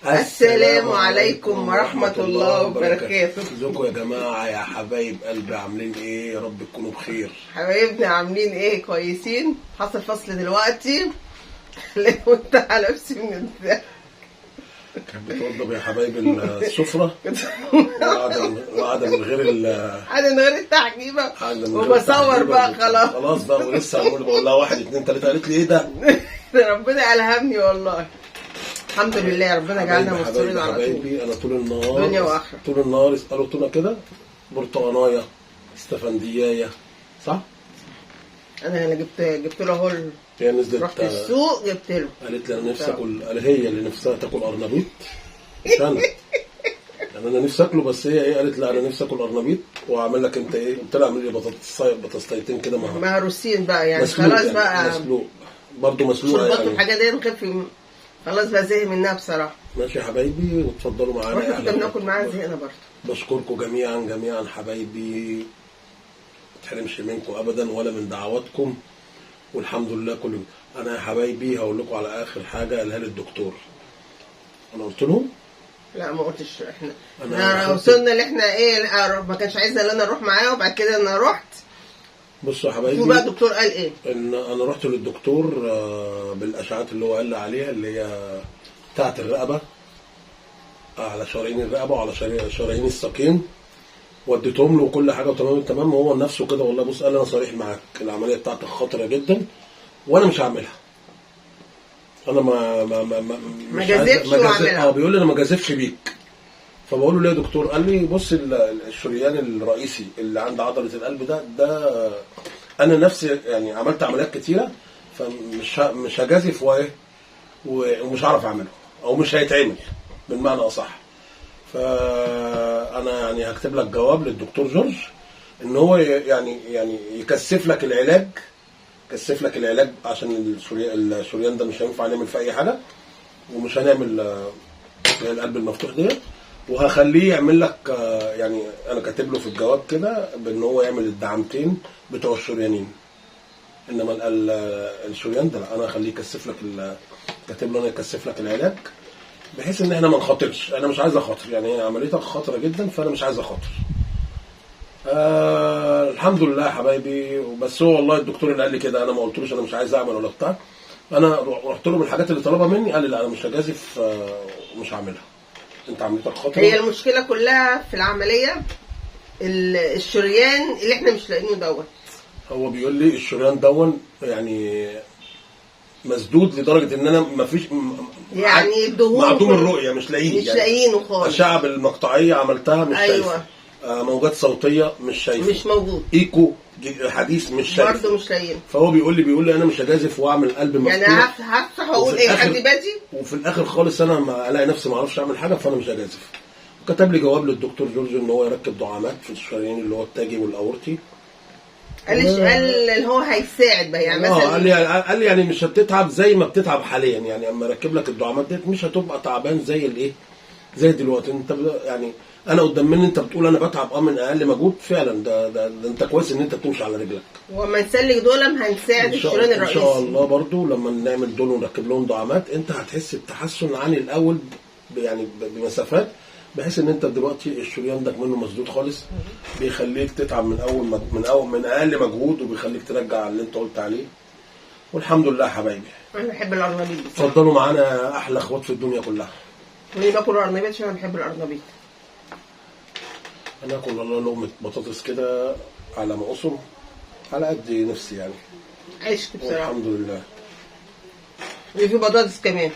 السلام عليكم ورحمة الله وبركاته. ازيكم يا جماعة يا حبايب قلبي، عاملين ايه؟ يا رب تكونوا بخير. حبايبنا عاملين ايه؟ كويسين؟ حصل فصل دلوقتي وانت على نفسي من الضحك. كانت بتوضب يا حبايب السفرة وقاعدة من غير قاعدة من غير التعجيبة وبصور بقى خلاص خلاص بقى، ولسه بقول لها 1 2 3 قالت لي ايه ده؟ ربنا ألهمني والله. الحمد لله ربنا جعلنا مستورين على طول. حبايبي انا طول النهار دنيا واخره، طول النهار اسالوا طول كده برتقانايه استفنديايه، صح؟ انا اللي جبت له اهو، هي نزلت رحت السوق جبت له، قالت لي انا نفسي اكل، قال هي اللي نفسها تاكل قرنبيط مش انا، يعني انا نفسي اكله بس هي ايه قالت لا انا نفسي اكل قرنبيط واعمل لك انت ايه؟ قلت لها اعمل لي بطاطستين كده مهروسين بقى يعني خلاص يعني بقى مسلوق برضه مسلوقة يعني الحاجة دي نخف خلاص بقى زهق منها بصراحة. ماشي يا حبايبي واتفضلوا معانا، واحنا كنا بناكل معاها زهقنا برضه. بشكركم جميعا جميعا حبايبي، ما تحرمش منكم ابدا ولا من دعواتكم، والحمد لله كله. انا يا حبايبي هقول لكم على اخر حاجة قالها لي الدكتور. انا قلت لهم؟ لا ما قلتش. احنا وصلنا اللي احنا ايه، ما كانش عايزه ان انا اروح معاه، وبعد كده انا رحت. بصوا يا حبايبي بقى الدكتور قال ايه؟ ان انا رحت للدكتور بالاشعاعات اللي هو قال لي عليها، اللي هي بتاعه الرقبة، على شرايين الرقبة وعلى شرايين الساقين، وديتهم له وكل حاجة وتمام التمام. وهو نفسه كده والله بص قال انا صريح معاك، العملية بتاعتك خطره جدا وانا مش هعملها. انا ما ما ما ما جازفش واعملها. بيقول لي انا ما جازفش بيك. فبقول له ليه يا دكتور؟ قال لي بص الشريان الرئيسي اللي عند عضلة القلب ده انا نفسي يعني عملت عمليات كتيرة، فمش مش هجازف وايه ومش هعرف اعمله او مش هيتعمل بالمعنى اصح. فانا يعني هكتب لك جواب للدكتور جورج ان هو يعني يكثف لك العلاج، يكثف لك العلاج عشان الشريان ده مش هينفع نعمل فيه اي حاجة، ومش هنعمل القلب المفتوح ديت، وهخليه يعمل لك يعني انا كاتب له في الجواب كده بان هو يعمل الدعامتين بتوع الشريانين، انما الشريان ده لا، انا هخليه يكثف لك، كاتب له انا يكثف لك العلاج بحيث ان احنا ما نخاطرش. انا مش عايز اخاطر، يعني عمليتك خطره جدا فانا مش عايز اخاطر. الحمد لله يا حبايبي. بس هو والله الدكتور اللي قال لي كده، انا ما قلتلوش انا مش عايز اعمل ولا بتاع، انا رحت له بالحاجات اللي طلبها مني، قال لي لا انا مش هجازف ومش هعملها، انت عمليتك خطره. هي المشكلة كلها في العملية الشريان اللي احنا مش لاقيينه دوت. هو بيقول لي الشريان دون يعني مسدود لدرجة ان انا ما فيش يعني الدهون معدوم الرؤية، مش لاقيه، مش لاقيينه خالص. الاشعة المقطعيه عملتها مش أيوة. شايفه، موجات صوتية مش شايفه، مش موجود، ايكو حديث مش شايفه برضه مش لاقيينه. فهو بيقول لي انا مش هجازف واعمل قلب مفتوح، يعني هفتح واقول ايه حد بادي، وفي الاخر خالص انا ما الاقي نفسي ما اعرفش اعمل حاجة، فانا مش هجازف. كتب لي جواب للدكتور جورج ان هو يركب دعامات في الشرايين اللي هو التاجي والاورتي. قال اللي هو هيساعد بقى يعني مثلا، قال لي يعني مش هتتعب زي ما بتتعب حاليا، يعني اما اركب لك الدعامات ديت مش هتبقى تعبان زي الايه زي دلوقتي. انت يعني انا قدام مني انت بتقول انا بتعب من اقل مجهود، فعلا ده انت كويس ان انت بتمشي على رجلك. وما نسلك دول هنساعد الشريان الرئيسي ان شاء الله. برضو لما نعمل دول ونركب لهم دعامات انت هتحس بتحسن عن الاول يعني بمسافات، بحيث ان انت دلوقتي الشريان ده منه مسدود خالص، بيخليك تتعب من اول من اقل مجهود، وبيخليك ترجع اللي انت قلت عليه. والحمد لله يا حبايبي. انا بحب القرنبيط. اتفضلوا معانا احلى اخوات في الدنيا كلها. ليه باكل قرنبيط؟ عشان انا بحب القرنبيط. انا اكل والله لقمة بطاطس كده على ما اقصر، على قد نفسي يعني. عشت بصراحة الحمد لله. وفي بطاطس كمان.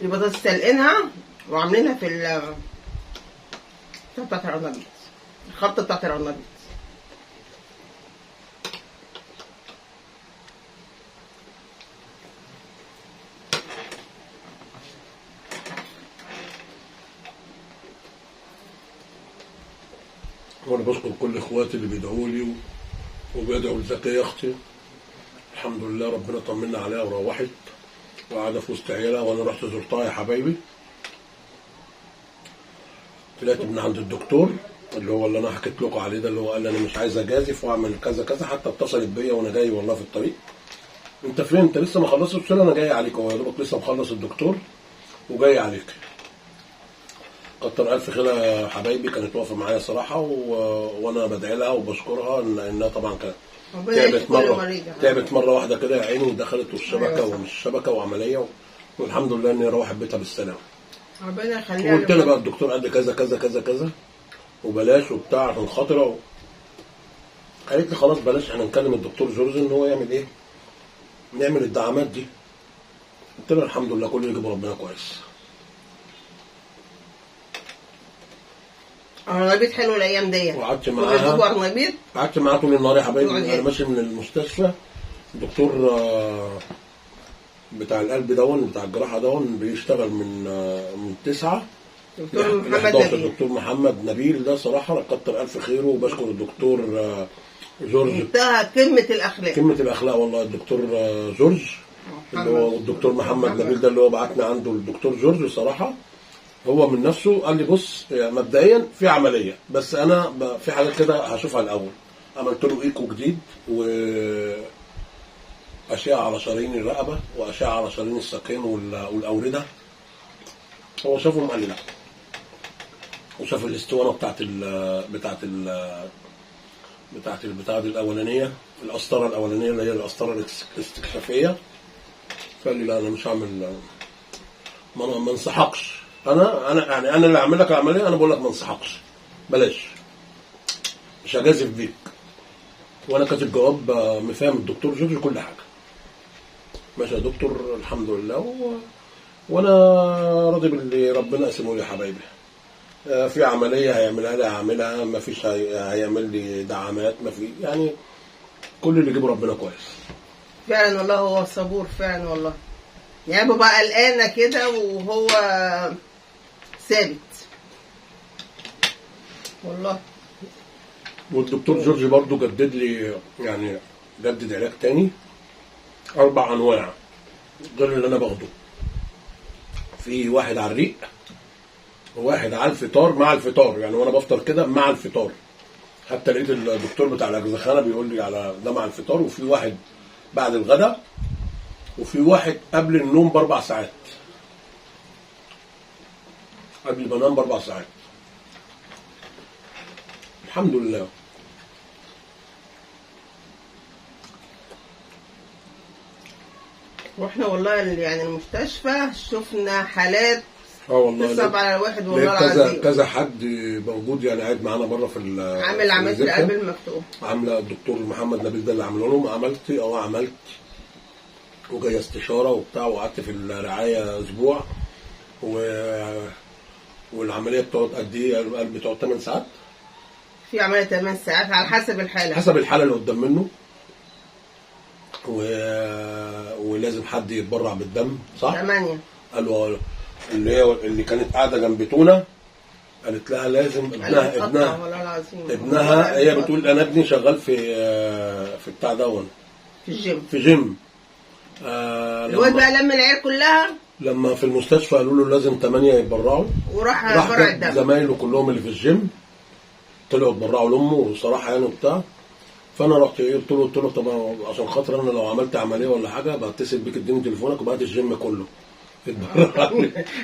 البطاطس سالقينها وعاملينها في بتاعت القرنبيط، الخلطة بتاعت القرنبيط. وانا بشكر كل اخواتي اللي بيدعوا لي وبيدعوا لزكية اختي. الحمد لله ربنا طمنا عليها وروحت وقاعدة في وسط عيالها، وانا رحت زرتها يا حبايبي. طلعت من عند الدكتور اللي هو اللي انا حكيت لكم عليه ده، اللي هو قال لي انا مش عايز اجازف واعمل كذا كذا، حتى اتصلت بيا وانا جاي والله في الطريق، انت فين؟ انت لسه ما خلصتش؟ قلت له انا جاي عليك، هو يا دوبك لسه مخلص الدكتور وجاي عليك. كتر الف خير يا حبايبي، كانت واقفة معايا صراحة وانا بدعي لها وبشكرها انها طبعا كانت تعبت مرة، تعبت مرة واحدة كده يا عيني، ودخلت والشبكة. أيوة ومش شبكة وعملية والحمد لله اني روحت بيتها بالسلامة. ربنا يخليها. وقلت لها بقى الدكتور قال لي كذا كذا كذا كذا وبلاش وبتاع عشان خاطره. قالت لي خلاص بلاش، احنا نكلم الدكتور جورج ان هو يعمل ايه؟ نعمل الدعامات دي. قلت لها الحمد لله كل اللي يجيبه ربنا كويس. قرنبيط حلو الايام ديت. وقعدت معاها، قعدت معاها طول النهار يا حبايبي. انا ماشي من المستشفى، الدكتور بتاع القلب دون بتاع الجراحة دون بيشتغل من 9 دكتور محمد نبيل. الدكتور محمد نبيل ده صراحة كتر الف خيره، وبشكر الدكتور جورج. منتهى قمة الاخلاق، قمة الاخلاق والله. الدكتور جورج اللي هو الدكتور محمد نبيل ده اللي هو بعتنا عنده الدكتور جورج، صراحة هو من نفسه قال لي بص مبدئيا في عملية، بس انا في حاجات كده هشوفها الاول. عملت له ايكو جديد واشعه على شرايين الرقبة واشعه على شرايين الساقين والاورده. هو شافهم قال لي لا، وشاف الاسطوانة بتاعت ال بتاعت ال بتاعت البتاعه دي الاولانية، القسطرة الاولانية اللي هي القسطرة الاستكشافيه. فقال لي لا انا مش هعمل، ما انصحكش، انا يعني انا اللي هعمل لك العملية، انا بقول لك ما انصحكش، بلاش، مش هجازف بيك. وانا كاتب جواب مفهم الدكتور جورج كل حاجة. ماشي يا دكتور الحمد لله، وانا راضي باللي ربنا قسمه لي يا حبايبي. في عملية هيعملها لي هعملها، ما فيش هيعمل لي دعامات، ما في، يعني كل اللي يجيبه ربنا كويس. فعلا والله هو صبور فعلا والله، يعني ببقى قلقانة كده وهو ثابت والله. والدكتور جورج برضو جدد لي، يعني جدد علاج تاني 4 انواع غير اللي انا باخده. في واحد على الريق، وواحد على الفطار مع الفطار، يعني وانا بفطر كده مع الفطار. حتى لقيت الدكتور بتاع الاجزخانه بيقول لي على ده مع الفطار، وفي واحد بعد الغداء، وفي واحد قبل النوم ب4 ساعات، قبل ما انام ب4 ساعات. الحمد لله. واحنا والله يعني المستشفى شفنا حالات والله تصعب على الواحد والله كذا العظيم. كذا حد موجود يعني قاعد معانا بره في عامل عملية القلب المفتوح، عامله الدكتور محمد نبيل ده اللي عامله لهم. عملت وجاية استشاره وبتاع، وقعدت في الرعاية اسبوع، والعملية بتقعد قد ايه؟ القلب بتقعد 8 ساعات. في عملية 8 ساعات على حسب الحالة، حسب الحالة اللي قدام منه، ولازم حد يتبرع بالدم صح؟ 8. قالوا اللي هي اللي كانت قاعدة جنب تونه قالت لها لازم ابنها ابنها هي بتقول انا ابني شغال في بتاع دون في الجيم، في جيم. الواد بقى لم العيال كلها لما في المستشفى قالوا له لازم 8 يتبرعوا، وراح برع الدم. زمايله كلهم اللي في الجيم طلعوا اتبرعوا لامه وصراحة يعني وبتاع. فانا رحت ايه قلت له طب عشان خاطر انا لو عملت عملية ولا حاجة بتصل بيك اديني تليفونك وبعت الجيم كله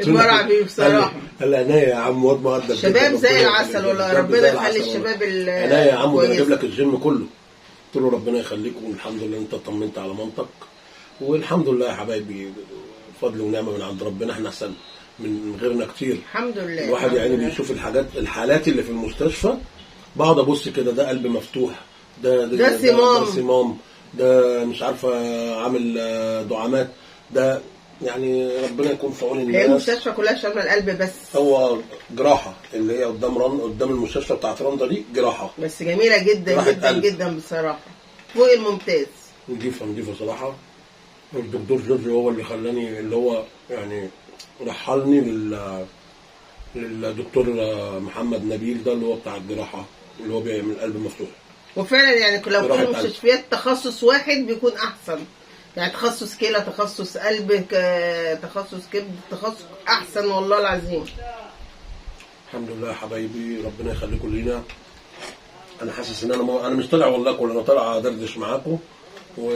اتبرع بيه بصراحة. قال لي انا يا عم واد مؤدب، شباب زي العسل والله، ربنا يخلي الشباب. انا يا عم انا اجيب لك الجيم كله. قلت له ربنا يخليك والحمد لله انت طمنت على مامتك، والحمد لله يا حبايبي فضل ونعمه من عند ربنا، احنا احسن من غيرنا كتير الحمد لله. الواحد يعني بيشوف الحاجات الحالات اللي في المستشفى، بقعد ابص كده، ده قلب مفتوح، ده صمام، ده صمام، ده مش عارفه عامل دعامات، ده يعني ربنا يكون في عون الناس. هي المستشفى كلها شاملة القلب بس، هو جراحه اللي هي قدام قدام المستشفى بتاعت رندا دي جراحه بس جميلة جدا جدا جدا بصراحة، فوق الممتاز، نضيفه نضيفه صراحة. الدكتور جورج هو اللي خلاني، اللي هو يعني رحلني للدكتور محمد نبيل ده اللي هو بتاع الجراحة اللي هو بيعمل قلب مفتوح. وفعلا يعني لو كل المستشفيات تخصص واحد بيكون احسن، يعني تخصص كلى، تخصص قلب، تخصص كبد، تخصص احسن والله العظيم. الحمد لله يا حبايبي، ربنا يخليكم لينا. انا حاسس ان انا مش طالع والله كل انا طالع ادردش معاكم، و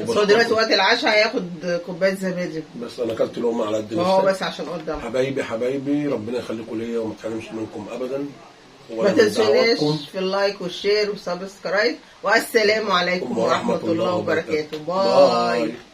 بس هو دلوقتي وقت العشاء هياخد كوباية زبادي. بس انا اكلت لقمة على قد ما هو نفسي. بس عشان قدام. حبايبي حبايبي، ربنا يخليكم ليا وما تحرمش منكم ابدا. ما ولا من تنسوناش دعواتكم. في ال like وال share وال subscribe، والسلام عليكم ورحمة الله وبركاته. bye. bye.